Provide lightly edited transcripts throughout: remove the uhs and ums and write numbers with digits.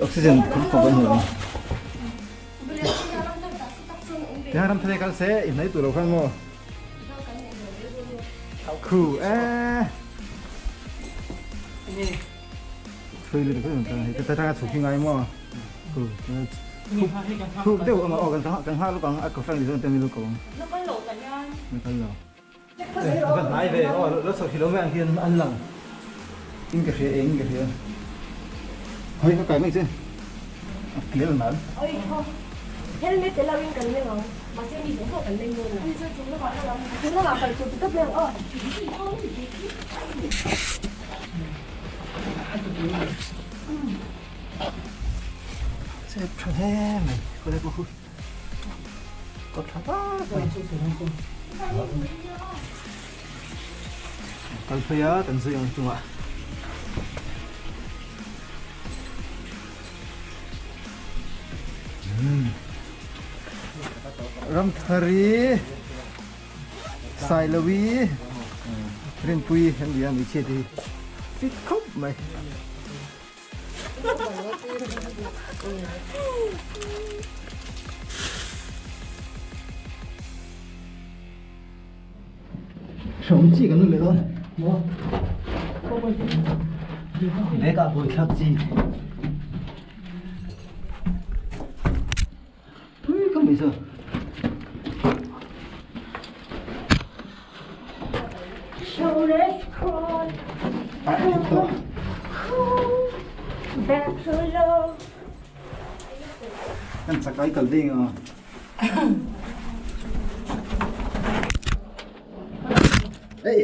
Oxygen Tiang ram thale kal se in hnai tur lo khan maw Khu e Thui lu tu kan hei ta ta chhuk hi ngai maw Khu Khu deuh ama aw kan kan ha lu kang a ko sang ni zon te mi lu ko Na kal lo A va hnai ve aw lo chho khi lo mai ang hian an lang in ka hria eng in ka hria hei ka kai mai che a clear nal Helmet tel lo in kan leng ang mahse mi zawng zawng kan leng dawn lo chung lamah kal tur ti tawp leng aw. Chep tha hle mai kawlai pawh khu Kawt tha tak mai. Kal phei a kan zui ang chungah. Ramthari Sailovi Rinpui an ni a hmeichhia te hi fit khawp mai. Hrawm chi kan leh dawn maw bag ah buai thlak chi thui khawp mai saw. Kan chakai kal ding a. Hey.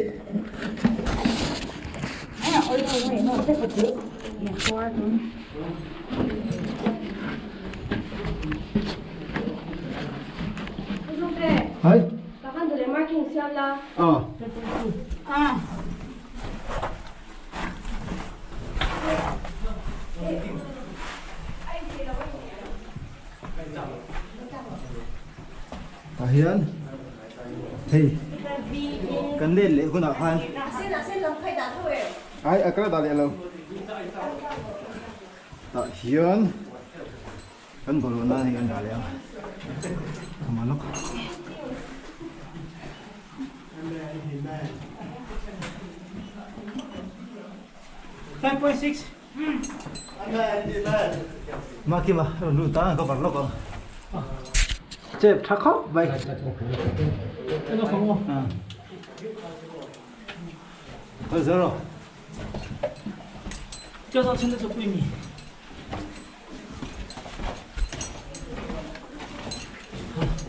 Hai. Ờ. Tah hian hei kan let leh hunah khan ai a kala dah leh lo tah hian Kan bawlhhlawh nan hei kan dah leh a, khama lawk. Mah kima rawn lut ta ka var lawk ang. Chep tha khawp mai. Zero.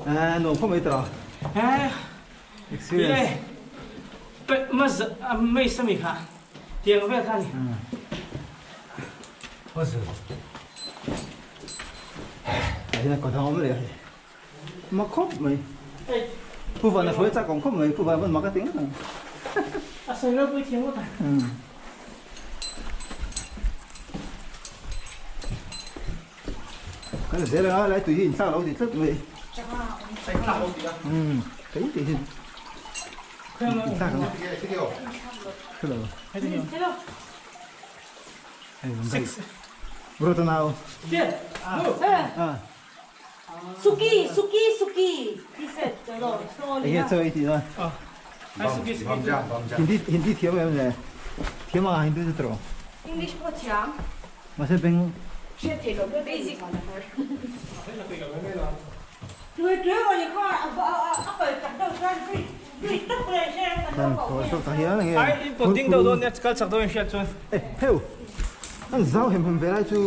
À, nuam khawp mai tawh. Experience. Mei sami kha tiang vel kha ni. Hei hian kawt a awm leh a hei. Mak khawp mai. Pu Vana hruai chak awm khawp mai. Pu Vana pawn mak a ti ngawt ang. A sawi ropui thiam ngawt a. Kan zel anga lai tui hi in thlak lo ti tlat mai. Umm kei tih hi in thlak ang. Hello. Hei Bro ta nau. Ah. Suki suki suki he said Enge chaw ei tih na? Hindi Hindi thiam em le? Thiam anga Hindi chu tawh. English pawh thiam. Mahse beng. Hriat theih loh ber basic. Kan kawr tawk tah hian enge. Ai in pawt ding deuh dawn nia kal chak dawn in hriat chuan. Eh heu an zau hem hem ve lai chu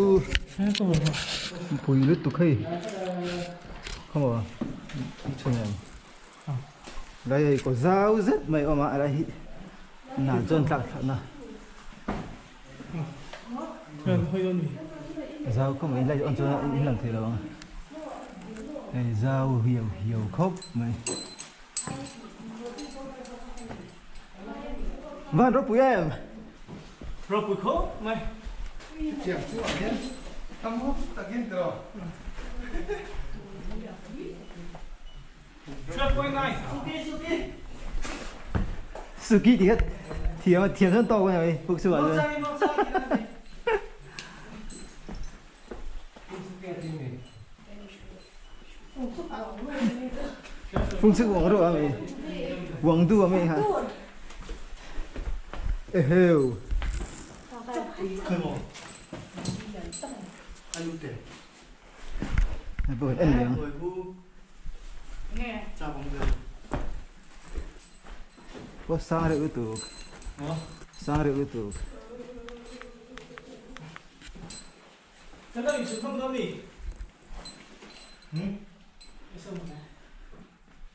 pui lutuk hei khaw chhun em lai hei kaw zau zet mai awm a lai hi nan chuan tlak thlak na zau khawp mai lai on chuan in lang thei lo ang hei zau hiau hiau khawp mai Van ropui em? Ropui khawp mai. Thiam chu ah hian tam hawk takin tiraw. Suki tih kha thiam a thiam chuan tawk a ni mai puk chhuah chuan. Phung chuk uang ruh a mi. Uang du a mi kha. Eheu. Hei pawh en leh ang. Aw sang reuh lutuk. Sang reuh lutuk.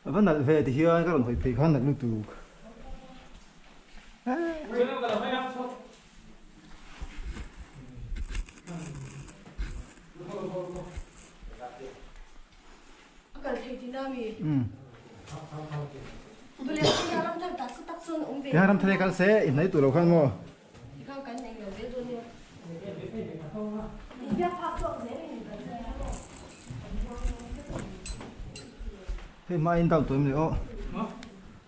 A va nalh ve ti hian ka rawn hawi phei khan nalh lutuk. Tihian ram thar hi kal se i hnaih tur lo khan maw. Hei hma in down tawh em le aw.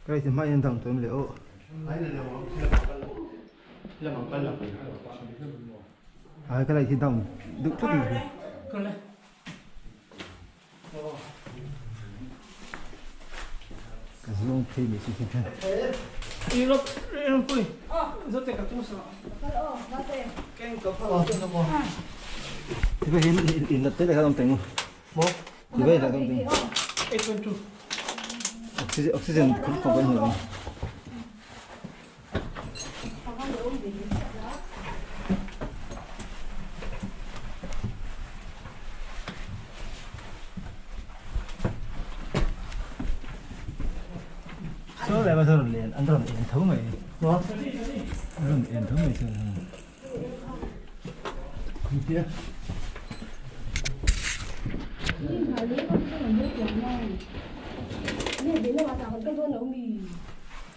Ka hei hma in down tawh em le aw. Ai ka lai hi down deuh tlat mai. Ka zuang phei mai chu hian. Tiba hin in nat te kha dam teng. Mo. Tiba hin dam teng. Oxygen oxygen khum khom kan hmu. Saw lai ah sawn rawn an rawn en tho mai an rawn en tho mai chuan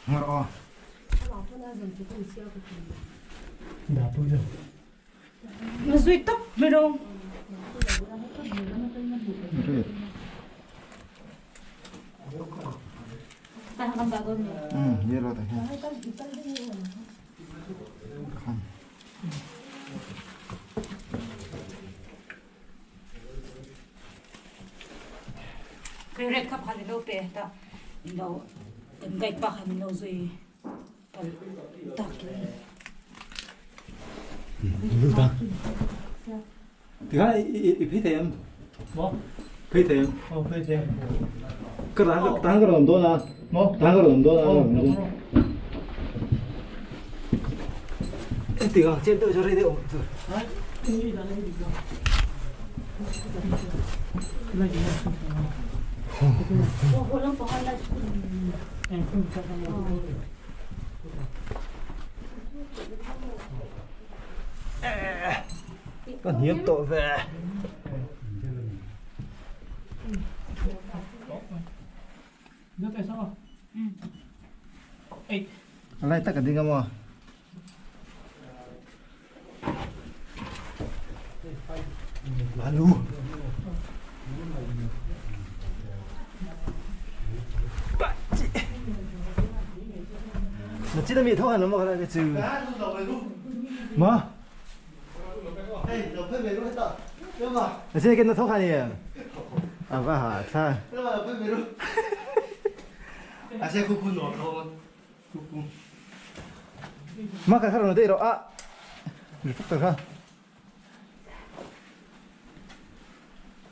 Ngawrh aw. Red kha phan lo pe ta lo kan guide pa khan lo zui pal takin. Ta. Tikhan i phei thei em? Maw? Phei thei em? Aw phei thei. Ka tan ka tan ka rawn dawn a. Maw? Tan ka rawn dawn a. Tikha chen deuh chu rei deuh awm tur. Ka hniam tawh ve. A lai tak a ding a maw? Lalu. Na chi na mi tho han lo ma ka chu. Ma. Na chi ke na tho khan ni. A va ha tha. A se ku ku no tho. Ma ka kha dei ro a reflector kha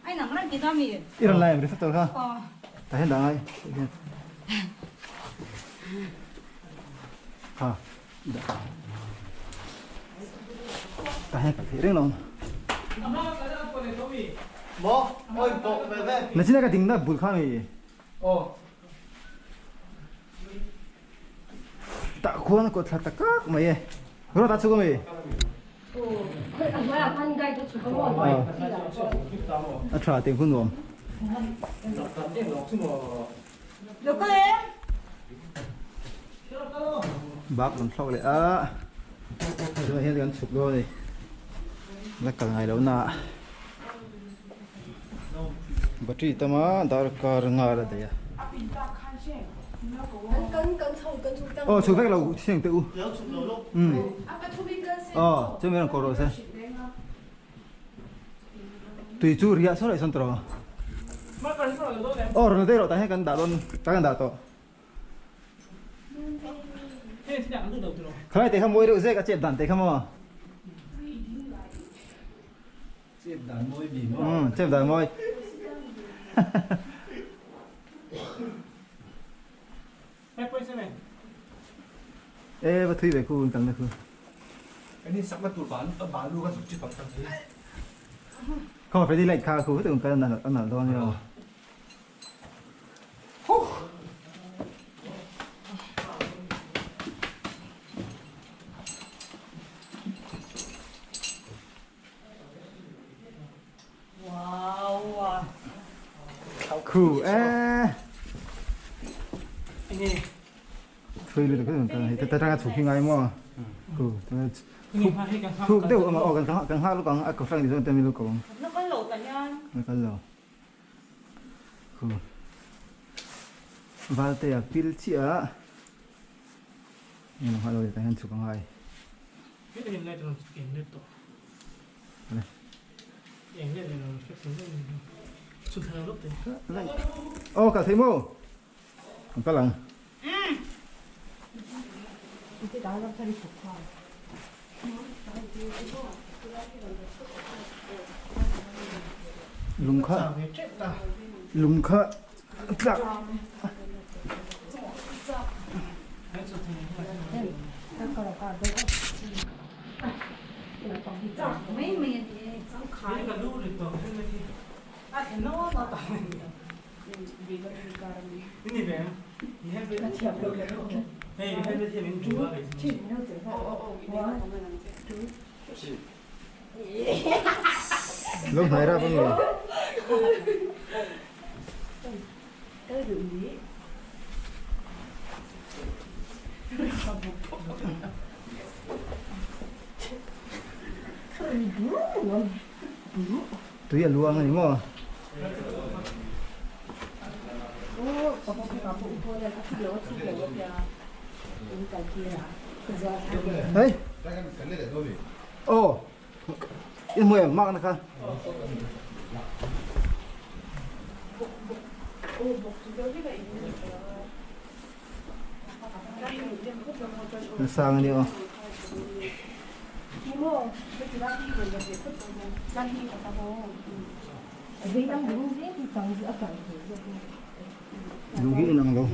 Ai nang ran ti da mi. I ran lai reflector kha. Ta hen da ngai. Ha. Ta hen ka reng lo. Mo, oi bo ve ve. Na china ka ding na bul kha mi. Aw. Tah khuan a kawt thla ta kak mai e. Rawt a chhuk a mi? A tha teng hun nuam. Bak rawn thlawk leh a. Tunah hian kan chhuk dawn a ni. La kal ngai lo na. Battery tama darkar nga la daih a. Aw chhuk vek lo siang teh u. Um. Aw chu mi rawn kawh rawh se. Tui chu riah saw leh sawn tawh rawh. Aw rawn la daih rawh tah hian kan dah dawn tah kan dah tawh. Khalai te kha mawi deuh zek a chet dan te kha maw. Chet dan mawi bi maw. Um chet dan mawi. E va thui ve khu kan na khu. Ani sakna tur ban balu ka zuk chi pak tak chi. Khaw Freddy light kha khu tung kan an an dawn yo. Khu e. Thui lu kan kan hei ta tanga chhuk hi ngai maw. Khu thuk deuh ama aw kan kan hak luk ang a ko hrang ni zawng te mi lu ko ang. Na kal lo ta hian. Na kal lo. Khu. Valte a pil chiah. Ni lo ta hian chhuk angai. Aw kal thei maw? An kal ang. Lung kha lung kha tlak. Lo hnai rap ang lo. Tui a luang a ni maw? Hei. Aw. In hmu em mak na kha. Na sang a ni aw. Lung hi inang lo.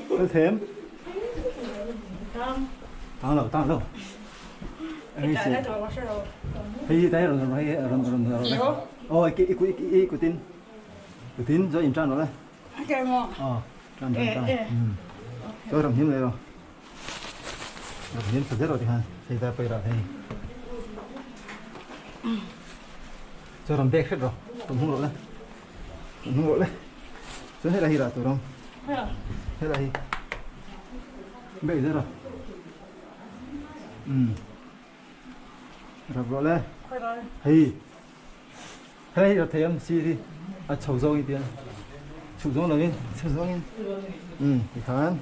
Cái thêm. Tang lo, tang lo. Hei tay rồi rồi rồi rồi rồi. Ôi cái cái cái cái tin. Cái tin rồi in trang rồi đấy. Ờ, trang trang trang. Rồi làm hiếm này rồi. Làm hiếm thật rồi thì ha. Thì ta phải ra đây. Rồi làm bẹt hết rồi. Tụm hung rồi đấy. Tụm hung rồi đấy. Rồi hết là hi là tụi không? Hết là hi. Bẹt rồi. Ừ. Rồi rồi đấy. Hey. Hey, rồi thấy em xì đi. À, chầu dâu đi tiền. Chụp dâu rồi đi, chụp dâu đi. Ừ, thì khán.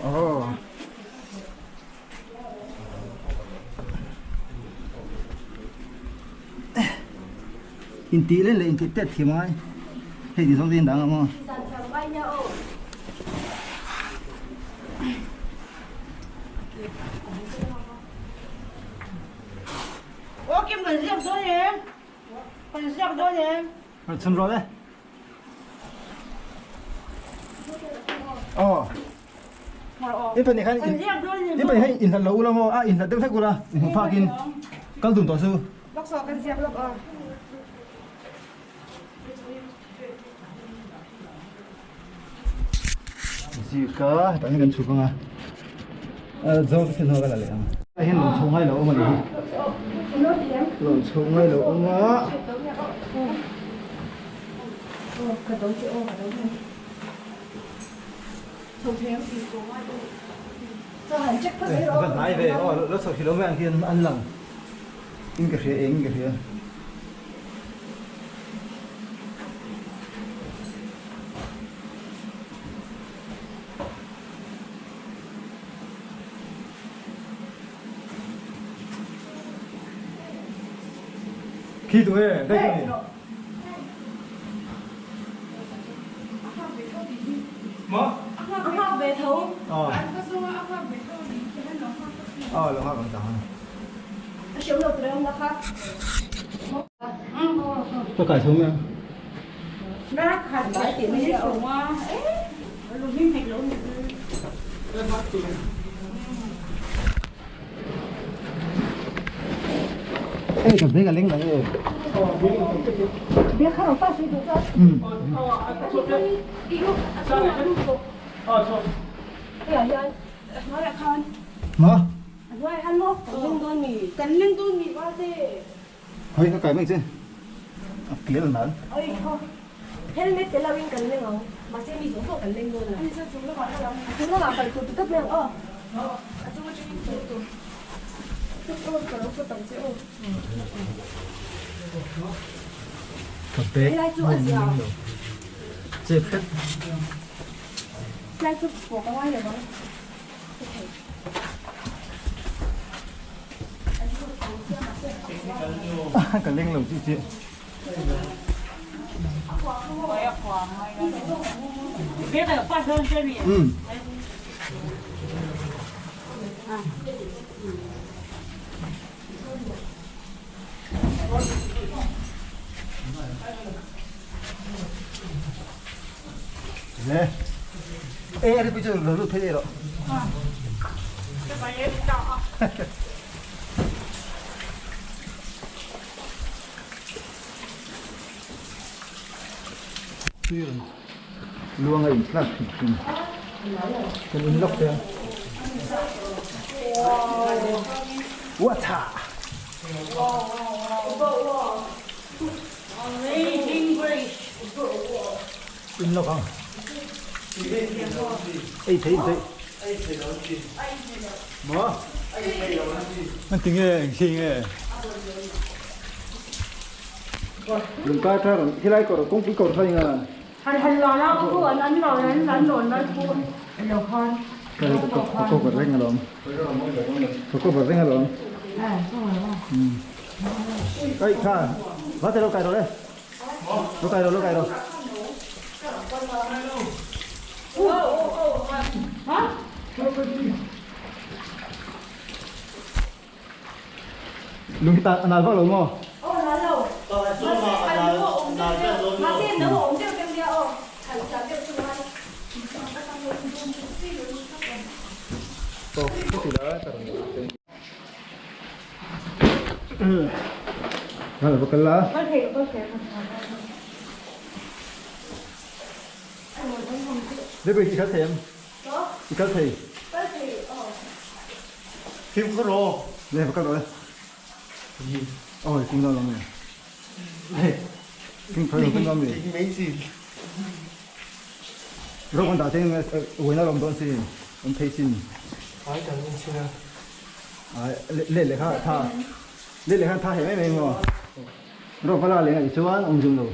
Oh. In tí lên là in tí tết thì mai. Hey, thì xong tin đáng không? Chun rồi đấy. Ờ. In phần này khai in phần này in thật lâu lắm à in thật tiêu thách của la in pha kin kal dun to su. Gì cả tại hiện chụp không à? Zo cái nó cái là liền. Hiện lộn xộn ngay lỗ mà đi. Lộn xộn ngay lỗ mà. Vẫn nãy về, nó sầu thì nó mang kia ăn lằng. In cái phía, in cái phía. Khi tu nge daih ka ni. Maw? A nghak ve tho. Aw. Aw lo nghak ang tang ang. A hriam lo tur em la kha. Ka kai chho mai ang. Ê, ka bag a leng dang e. Um. Ma? Hei, ka kai mai che. A clear nan. Helmet te lo in kan leng ang mahse mi zawng zawng kan leng dawn lo. A chung lamah kal tur ti tawp mai ang aw. A chung atangin kal tur. Ka bag a leng lo. Chep hret. Helai chu pawh ka ngai lo ang. Ka leng lo chi chi. Um. Le. Ê, đi bây giờ lo thế rồi. Luang a inthlak thei thin. Kan in lock te a. Uatha! In lock ang. Ei thei in thei. Maw? An ti nge eng khi nge? Lungkai thar helai kawr kawngpui kawr kha inga. Han han lo la ku an an lo an an lo la ku lo khan. Ka ka ka cover reng alawm. Ka cover reng alawm. Ai kha va te lo kai ro le. Lo kai ro lo kai ro. Ha? Lung hi ta a nal vak lo maw? Aw nal lo. Mahse an lu a awm deuh deuh. Mahse no a awm deuh deuh nia aw. Khalh thiam deuh chu ngai. Aw ka ti la ka rawn dah che. Nal va kal la. Kal thei kal thei. Debbie i kal thei em? I kal thei? Kal thei aw. Fimkhur aw. Le va kal rawh le. Aw i kung dawn lo mi. King phai kung dawn mi. King mai si. Ro kan dah cheng uaina rawm dawn si. An thei sin. Ai kan in chin a. Ai le le kha tha. Le le kha tha he mai mai maw. Ro pala le ngai chuan awm zum lo.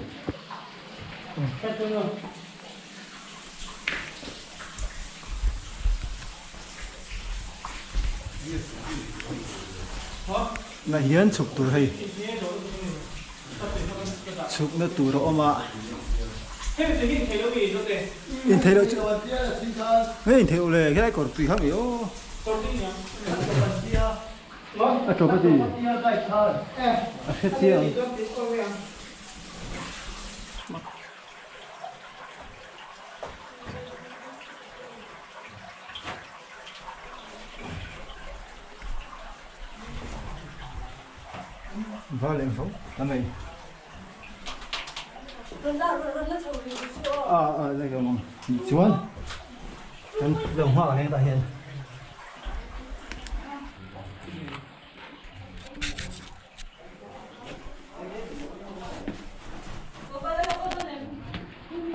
Na hian chhuk tur hei chhukna tur a awm a in thei loh chu hei in thei loh le helai kawr tui kha mai aw a tawp a ti a hre chiang. Va leng fo a nei. A a leng lo mang. Chuan kan lo nghak ang tah hian.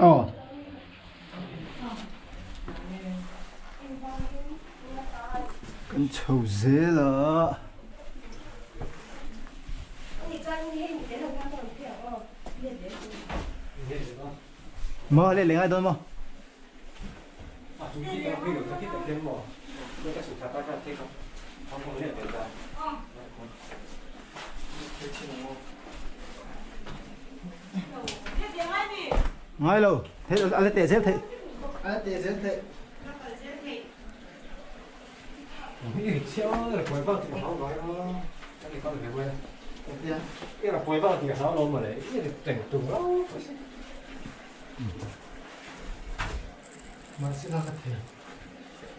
Aw. Kan chho zel a. Maw leh leh ngai dawn maw? Ngai lo, hei a la teh zel theih. A la teh zel theih.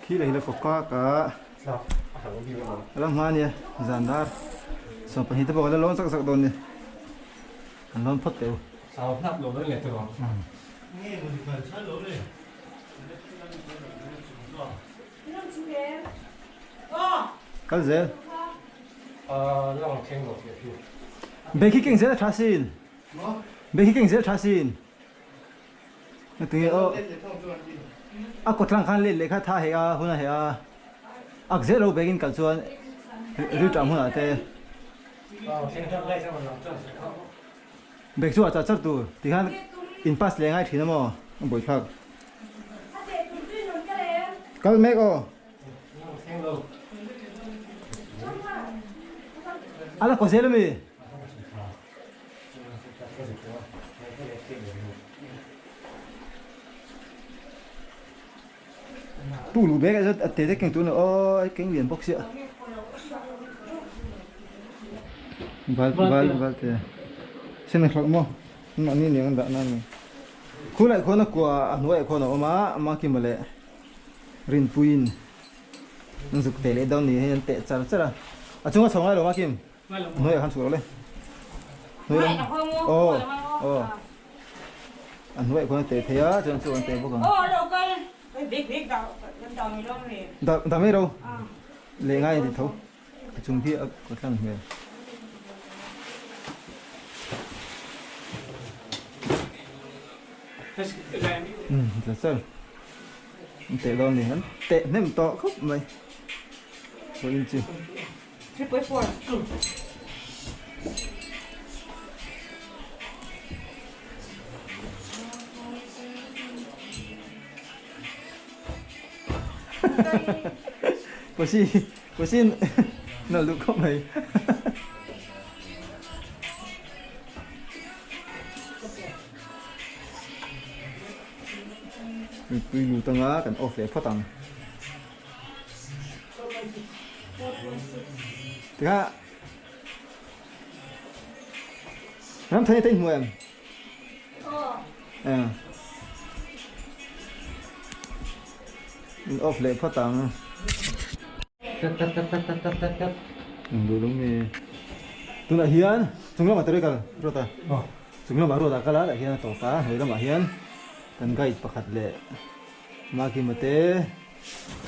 Khi leh hi la kawk kak a. A la hma ania zan dar 12 te pawh ka la lawn zak zak dawn nia. Kan lawn phawt teh u. Kal zel. Bag hi keng zel a tha sin. Bag hi keng zel a tha sin. Tinge aw. A kawtlang khan let leh kha tha heh a hun a heh a. Ak zel lo bag in kal chuan rilṭah hmunah te. Bag chu a char char tur tikhan in pass leh ngai thin a maw a buaithlak. Kal mek aw. A la kaw zel ami? Tu lu bag a te te keng tur a ni aw keng lian bawk sia. Val val val te sen a hlauh maw mahni nen an dah na ani khulai khuan a kua a hnuaiah khuan a awm a ama ki mawle rinpuiin an zuk teh leh dawn ni hei an teh char char a a chunga chho ngai lo makim hnuaiah khan chhuk rawh le hnuai lam aw aw a hnuaiah khuan a teh thei a chuan chu an teh bawk ang dah dah mai ro leh ngai a ti tho. A chung hi a kawtlang hmel. Umm tla char. An teh dawn ni an teh hnem tawh khawp mai. Pawhin chu. 3.4. Pawsi Pawsi nalh duh khawp mai. Mipui lut anga kan off leh phawt ang. Tikha ram thei te hmu em? Aw. In off leh phawt ang. Duh lung mi. Tunah hian chung lamah tawrh i kal ruat a. Chung lamah ruat ah kal a tah hian a tawp a hnuai lamah hian kan guide pakhat leh Makima te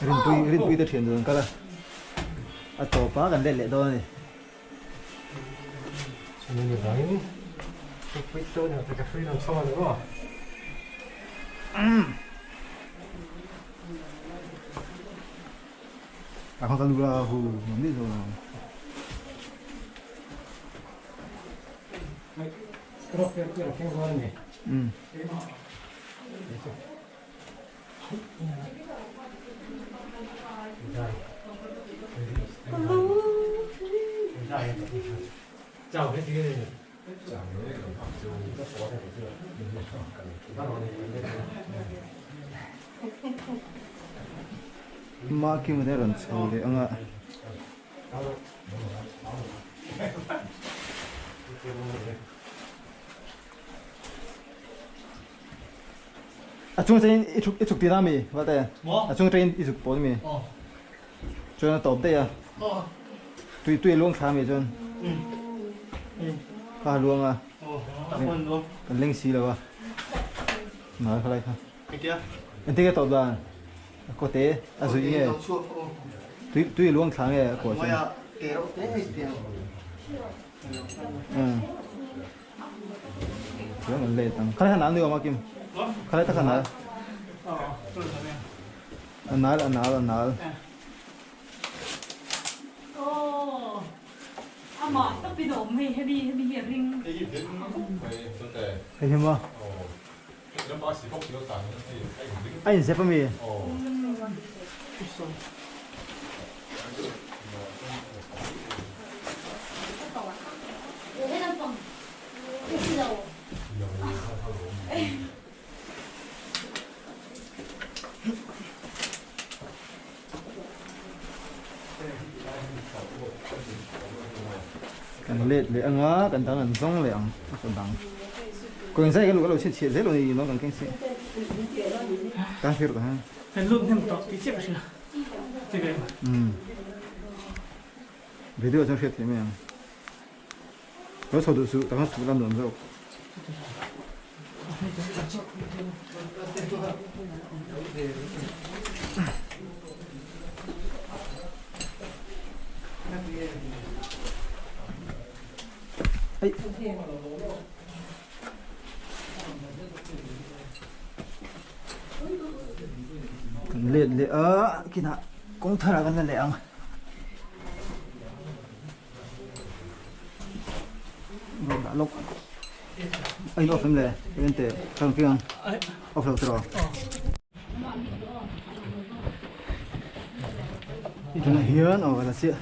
Rinpui Rinpui te thian dun an kal a. A tawp a kan let leh dawn a ni. À không ta lưu là hù nó biết rồi. Ừ. Marking te rawn chho leh ang a. A chung atangin i chhuk i chhuk tihna ami Valte? A chung atangin i zuk pawl ami? Chuan a tawp daih a. Tui tui a luang thla ami chuan? Kha a luang a. Kan leng si lo a. Nal kha lai kha. Engtin nge tawp dan? A kaw te a zuih nge? Tui tui a luang thla nge a kaw chuan? Chuan an let ang. Khalai kha nal ni awm a Kim? Khalai tak kha nal. A nal a nal a nal. Hei hi maw? A inzep ami? let leh anga kan dang an zawng leh ang a dang kawng zai ka lu ka lo chhiat chhiat zel lo ni kan keng si ka hlir ta kan lut hnem tawh tih chiah ka hria chibai um video chuan hriat theih mai ang lo chho duh suh tangha chhuk lam nuam zawk Ai. Kan let leh a kinah kawng thar ah kan la leh ang. Lok ai off em le en te kan fiang off lo tro tunah hian aw la chiah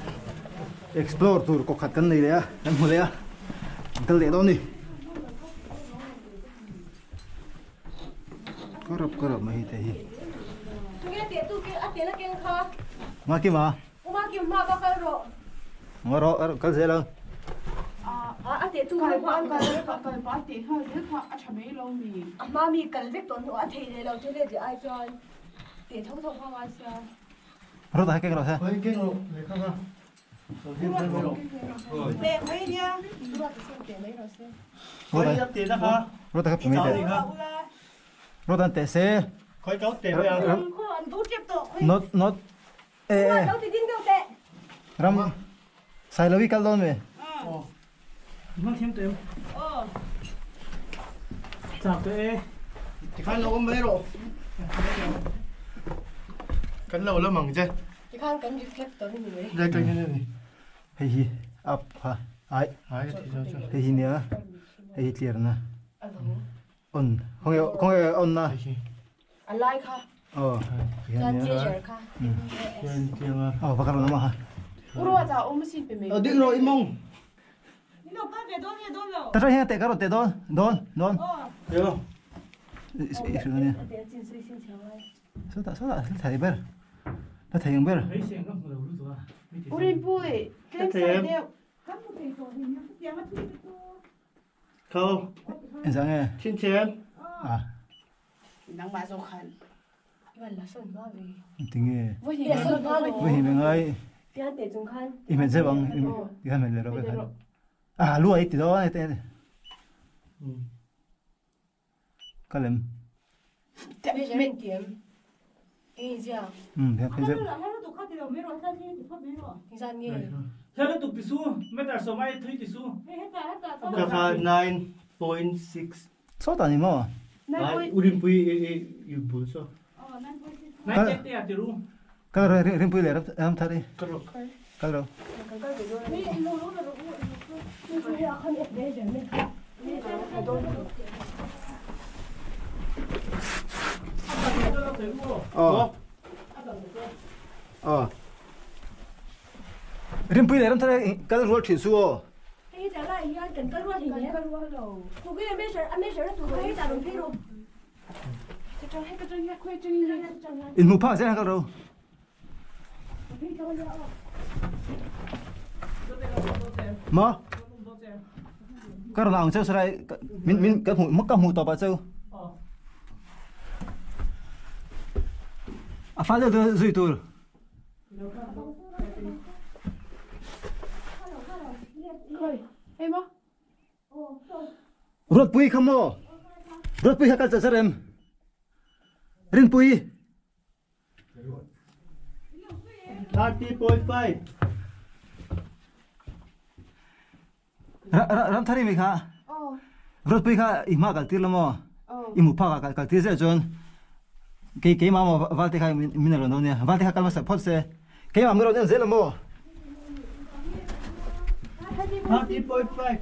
explore tur kawk khat kan nei leh a kan hmu leh a kan kal leh dawn ni karap karap mai hi te hi ma ki ma Nga ro kal zel ang. Ro ta keng ro se. Ro ta ka pumi te. Ro tan te se. Not not E e. Ram Sailovi kal dawn ve. Mang thiam tawh em? Chak tawh e. Tikhan lo awm mai rawh. Kan lo lam ang che. Tikhan kan reflect tawh ni mai. Dai tang hian ani. Hei hi up ha ai. Ai thi zo chu. Hei hi nia. Hei hi clear na. On khong khong on na. A lai kha. Aw. Chuan treasure kha. Aw va kal lama ha. Urua cha om sin pe me. Ding ro imong. Ta trai hian te ka ro te don don don. Yo. So ta so ta thai ber. Ta thai ang ber. Urin pui. Tlem sai deuh. Khâu. Engzah nge? Chin chen. Ah. Nangmah zawk khan. Tinge. Voi hi mengai. I hmet zeuh ang. I khan hmet leh rawh khan. Ah lu ai ti dawn ai te. Ka lem. Um phe zeuh. Hla tuk ti su, meter sawm ai thui ti su. Ka kha 9.6. Sawtah ni maw? Urimpui i bul saw. Nai te te a ti ru. Kal ro Rinpui leh ram thar i. Kal ro. Kal ro. Aw. Aw. Rinpui leh ram thar i kal rual thin su aw. Hei ta lai hian kan kal rual hi kan rual lo. Tu ge measure a measure tu hei ta ron phei ro. In hmu phah zel kal ro. Ma. Ka ron ang cheu sarai min min ka hmu ka hmu tawp ah cheu. A fal deuh zui tur. Ruatpui kha maw? Ruatpui kha kal char char em? Rinpui. 30.5. Ramthari mi kha Ruatpui kha i hma kal tir lo maw? I hmuh phak ah kal tir zel chuan kei keimah maw Valte kha min a rawn dawn nia. Valte kha kal hmasa phawt se keimah min rawn en zel lo maw? 30.5.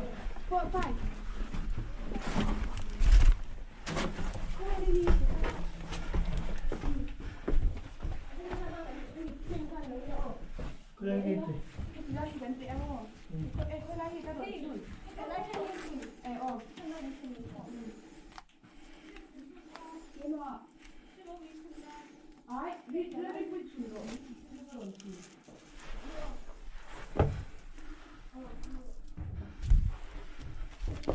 Min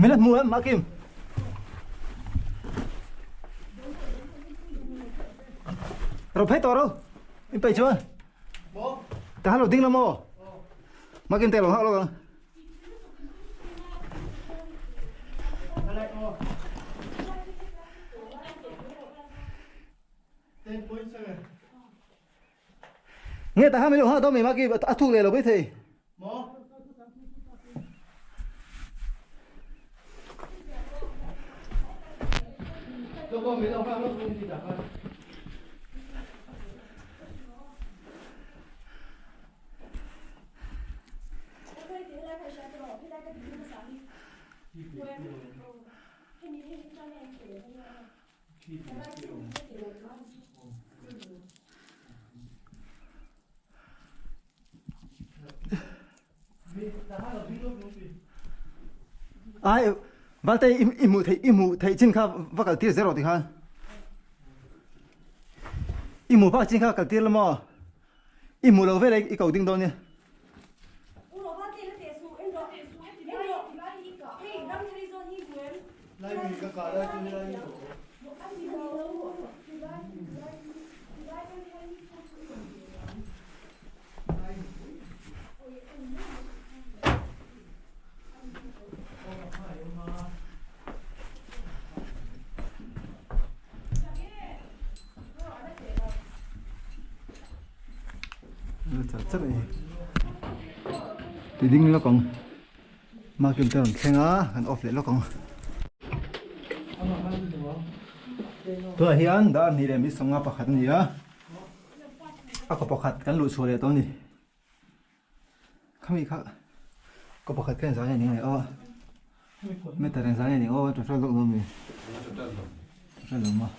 la hmu em Makim? Ro phei tawh ro. In peih chuan. Ta lo ding la maw? Makim te lo hak lo ang. Nghe ta ha mi lo ha do mi ma ki a thuk le lo bai thei. Ai valte i hmuh theih i hmuh theih chin kha va kal tir zel rawh tikhan i hmuh phak chin kha kal tir la maw i hmuh loh veleh i ko ding dawn nia. Ti ding lawk ang marking te a rawn thleng a kan off leh lawk ang tunah hian dar hnih leh mi sawmnga pakhat a ni a a kaw pakhat kan luh chhuah leh tawh a ni khami kha kaw pakhat kha engzah nge ni ang aw meter engzah nge ni ang aw total zawk dawn mi total lo maw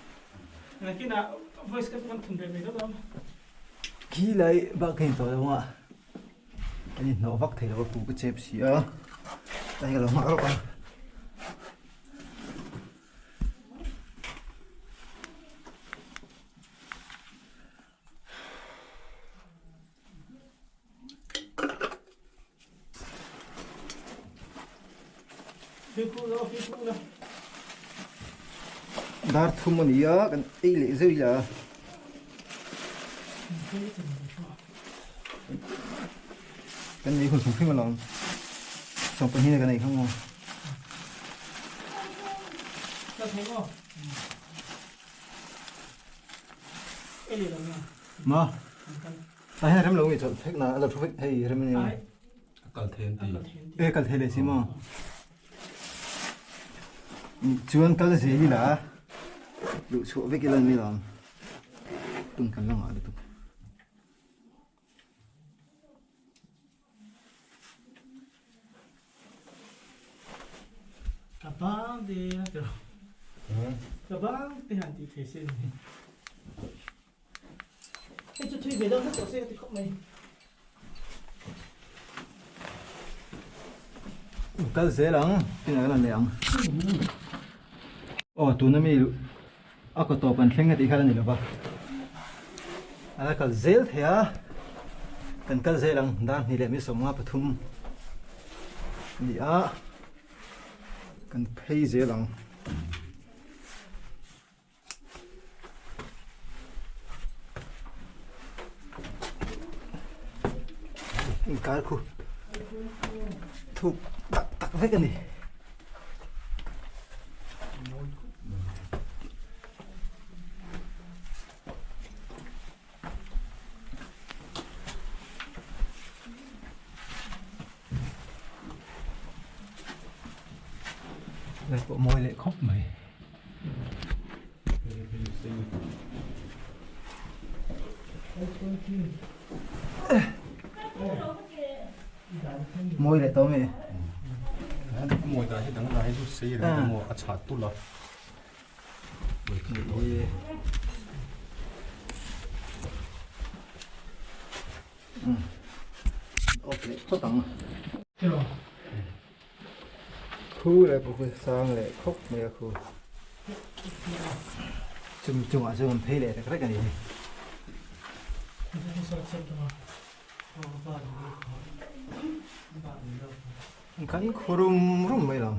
khi lai bak ka in tawh lo a an inhnawh vak thei lo a pu ka chep si a hei ka lo nghak lawk a. Dar thum a ni a kan ei leh zeuh ila kan nei hun hrim hrim alawm sawmpahnih na kan ei khang maw. Ma ta hian rem lo nge chawlh thek na a lo thu vek hei rem ania kal thei an ti e kal thei leh si maw chuan kal zel ila luh chhuah vek ila ni lo tun kan la ngah lutuk. Ka bang te a ti lo. Ka bang te han tih thei se ni. Hei chu thui ve deuh hlek tawh se ka ti khawp mai. Kal zel ang, tin a lan leh ang. Aw tuna mi a kaw tawp kan thleng a tih kha la ni lo va. A la kal zel thei a, kan kal zel ang dar hnih leh mi sawmnga pathum a ni a, kan phei zel ang. Inkar khu thuk tak tak vek a ni. Lai pawh mawi leh khawp mai. Mawi leh tawh mai. Mawi dan hi dang lai chu sei reng emaw a chhat tulh a. Off leh phawt ang. Khu leh pawh khu sang leh khawp mai a khu. Chumi chungah chuan kan phei leh rek rek a ni. Kan khu rum rum mai lo.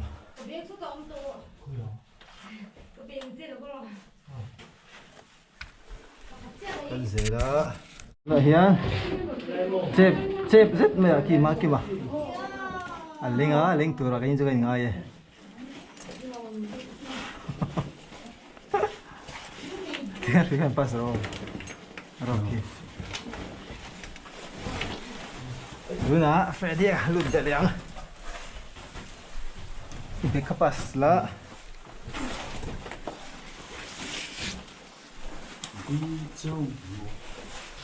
Kan zel a. Tunah hian chep chep zet mai a kima kima a leng a leng turah ka in chu ka inngai e. Tiang hri hian pass rawh rawh khi. Tunah Freddy a lut leh ang. I bag kha pass la.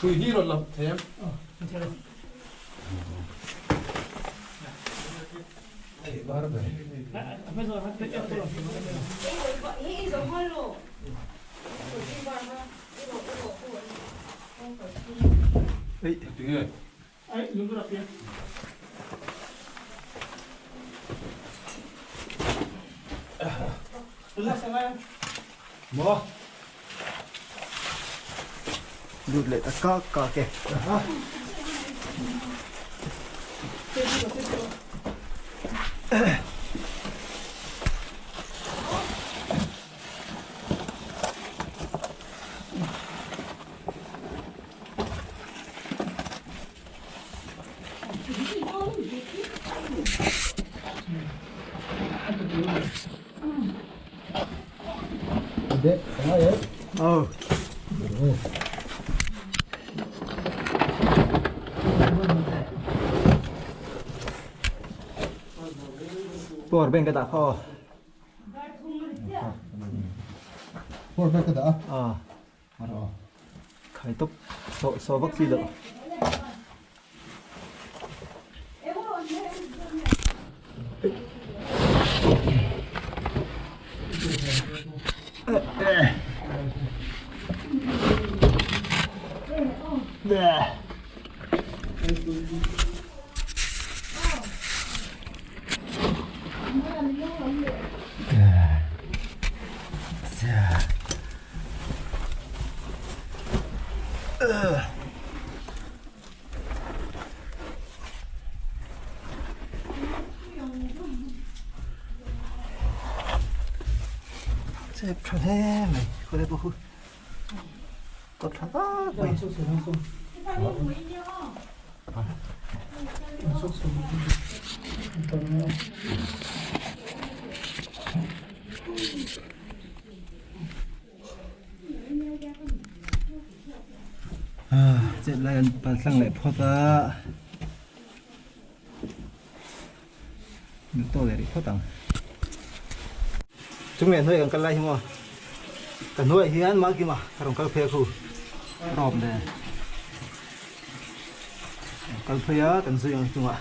Hrui hi rawn la thei em? Thei bar ve. Ei. Tinge? Maw? Lut leh ta kak kak e. Oh. Power bank ka dah kha aw. Power bank ka dah a? Ah. Khai tawp saw saw vak chi loh. Chep tha hle mai khaw pawh khu kawt tha tak mai. Chet lai an pal tlang leh phawt a duh tawk leh rih phawt ang chung leh hnuai kan kal lai hi maw ka hnuaiah hian Malkima a rawn kal phei a khu rawp nen kal phei a kan zui ang chungah.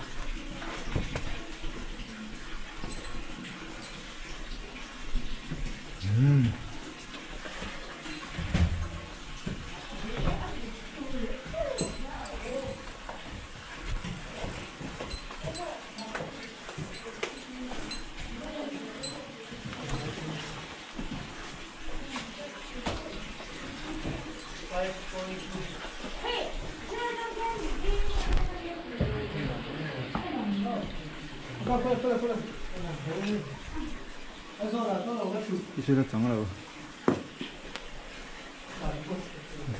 Thil a chang lo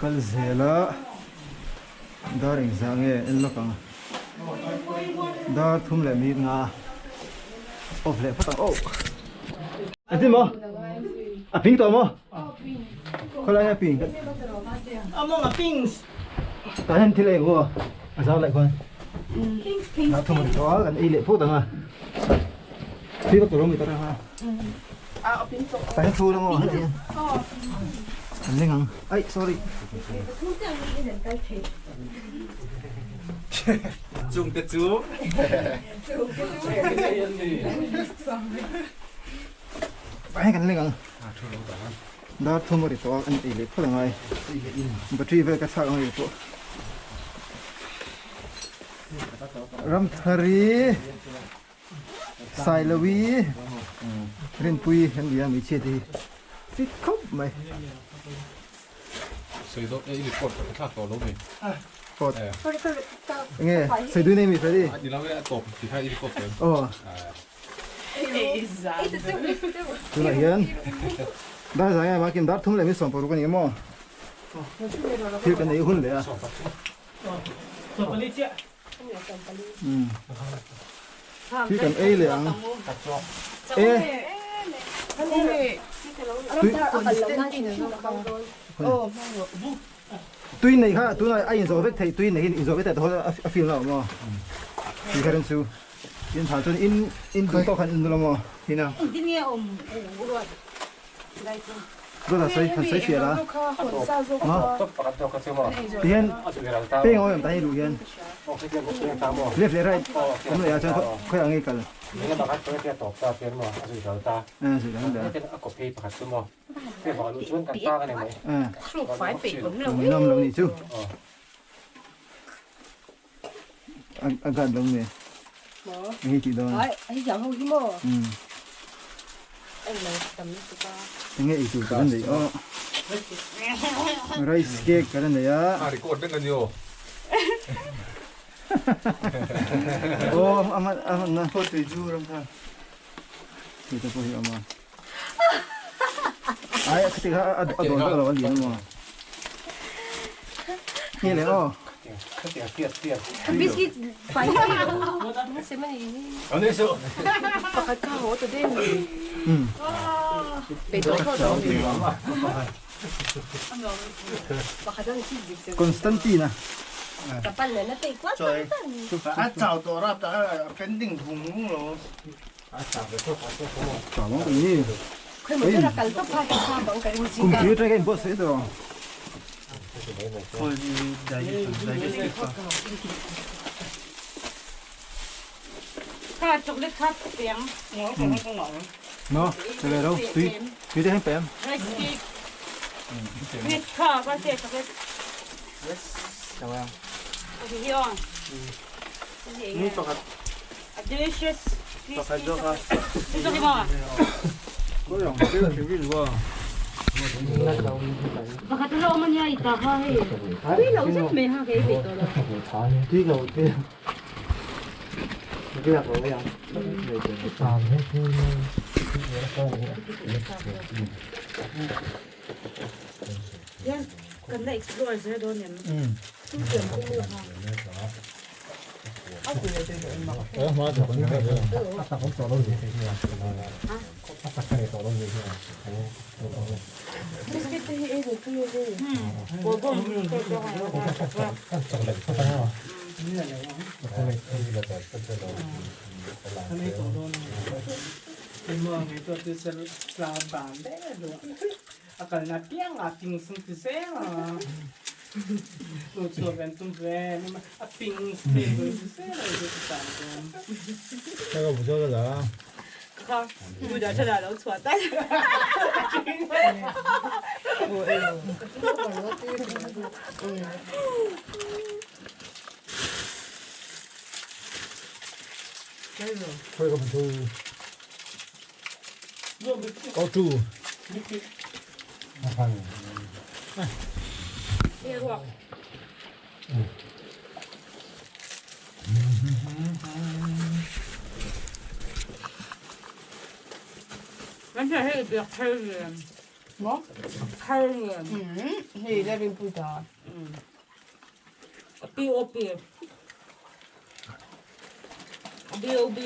kal zel a dar engzah nge en lawk ang dar thum leh mit nga off leh phawt ang oh engtin maw a ping tawh maw khawlai a ping tah hian thil eng aw a zau laih khuan dar thum a ri tawh a kan ei leh phawt ang a. Thil ka tur awm i ta reng a. Ta hian thu lang aw heti hian. An leng ang. Ai sorry. Chung te chu. Ta hian kan leng ang. Dar thum a ri tawh a an ei leh phawt angai. Battery vel ka chhak ang ri pawh. Ramthari. Sailovi Rinpui an ni a hmeichhia te hi. Fit khawp mai. Sawi dawn e i record ka thlak tawh lo mi. Record. Enge sawi dun emi Freddy? A ni lo e a tawp ti kha i record tawh em? Aw. Tunah hian dar zai ngai makin dar thum leh mi 16 a ni maw? Thil kan ei hun leh a. Thil kan ei leh ang. E. Tui nei kha tunah a inzawh vek thei tui nei in inzawh vek thei tawh a feel na awm maw? Tui kha rin chu in thah chuan in in duh tawk khan in nula maw? Hina. Engtin nge awm ruat lai chu? Ruat han sawi han sawi fiah la. Tihian peng awm em tah hi luh hian left leh right awm leh ah chuan khawi ah nge kal? Ngaihnawm lo nih chu. A gat lo nge. Hei tih dawn. Enge ei tur kan nei aw. Rice cake kan nei a. A record vek a ni aw. Aw a hman a hman na. Tui chu ram kha. Tui te pawh hi a awm a. Ai a khati kha a dawn vak lo a ni maw. Nge le aw. Biscuit pai Ani su. Pakhat kha haw ta deuh ni. Pe tawh thlawt lo ni. Constantine a. A chau tawh rap tak a pending vung vung lo. Computer ka in buatsaih tawh. Kha chocolate kha peng. No, te ve lo. Tui tui te heng pem. Rice cake. Wait kha ba che chocolate. Yes. Chawa. Okay, hi on. Ni pakhat. A delicious. Pakhat zawk a. Chu hi maw? Pakhat lo awm ania i ta kha hei. Tui lo zet mai ha kei peih tawh lo. Tui lo tui. Biak lo ang. Hian kan la explore zel dawn em? A kalna piang a ping sung ti zel a lu chhuak an tum ve a ping step ti zel a ti tan dawn. Kha bu da tha da lo chhuah tai. Kan hei hei biak thar lian. Maw? Thar lian. Hei la rin pui ta. POP. BOB.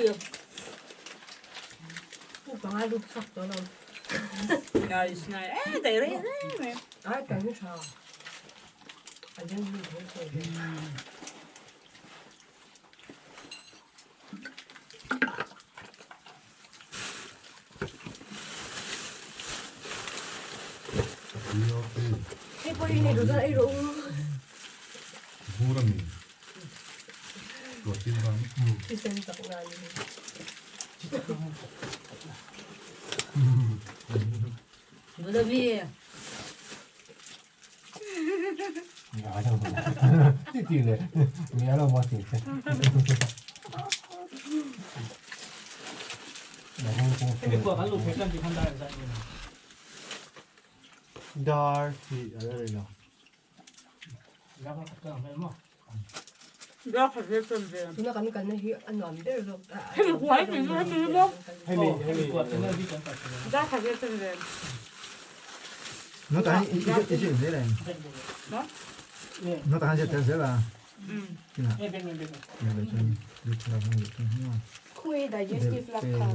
Nice, nice. Eh, dai rei rei. Bulabi. Hemi pawh kan luh theih chuan tikhan dar zat ni. Dar hi a la rei lo. Tuna kan kalna hi a nuam ber zawk ta. Hemi huai mi chu hemi hi maw? Hemi hemi. Nó ta i i i zel em. Nó ta han zel zel a. Khawi digestive lak kha.